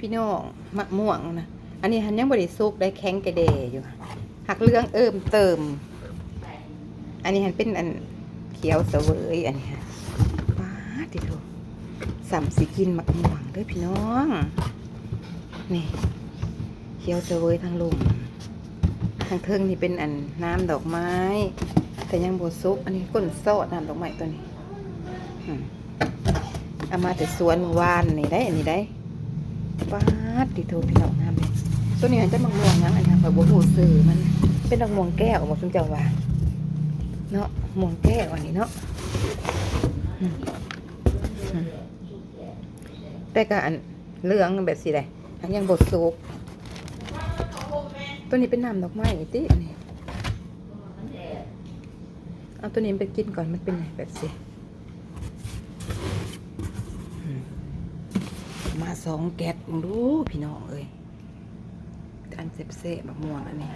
ພີ່ນ້ອງ ໝາກມ່ວງນະ ອັນນີ້ຫັ້ນຍັງບໍ່ໄດ້ສຸກໄດ໋ ແຂງກະແດ່ຢູ່ ຫາກເຫຼືອງເອີ່ມເຕີມ. ອັນນີ້ຫັ້ນເປັນອັນຂຽວສະເຫວີຍ ອັນນີ້ຫັ້ນ ປາດຕິໂທ ສ່ຳຊິກິນໝາກມ່ວງເດີ້ພີ່ນ້ອງ. ນີ້ ຂຽວສະເຫວີຍທາງລຸ່ມ ທາງເທິງນີ້ເປັນອັນນ້ຳດອກໄມ້ ແຕ່ຍັງບໍ່ສຸກ. ອັນນີ້ກົ້ນຊອດນ້ຳດອກໄມ້ຕົວນີ້ ອືມ ເອົາມາແຕ່ສວນມື້ວານນີ້ໄດ໋ ອັນນີ້ໄດ໋. ປາດຕິໂທ ພີ່ນ້ອງ ງາມເດ. ຕົວນີ້ຫັ້ນຈັກໝາກມ່ວງຫຍັງ ອັນນີ້ຂ້ອຍບໍ່ຮູ້ຊື່ມັນ ເປັນໝາກມ່ວງແກ້ວບໍ່ ຊຸມເຈົ້າວ່າເນາະ ມ່ວງແກ້ວອັນນີ້ເນາະ. ອືມ ອືມ ແຕ່ກະອັນເຫຼືອງແບບຊີ້ໄດ໋ ອັນຍັງບໍ່ສຸກ. ຕົວນີ້ເປັນນ້ຳດອກໄມ້ຕິ ອັນນີ້ ເອົາຕົວນີ້ໄປກິນກ່ອນ ມັນເປັນແບບຊີ້. ອືມ ມາສອງແກັດເບິ່ງດູ ພີ່ນ້ອງເອີຍ ອັນແຊບໆ ໝາກມ່ວງອັນນີ້.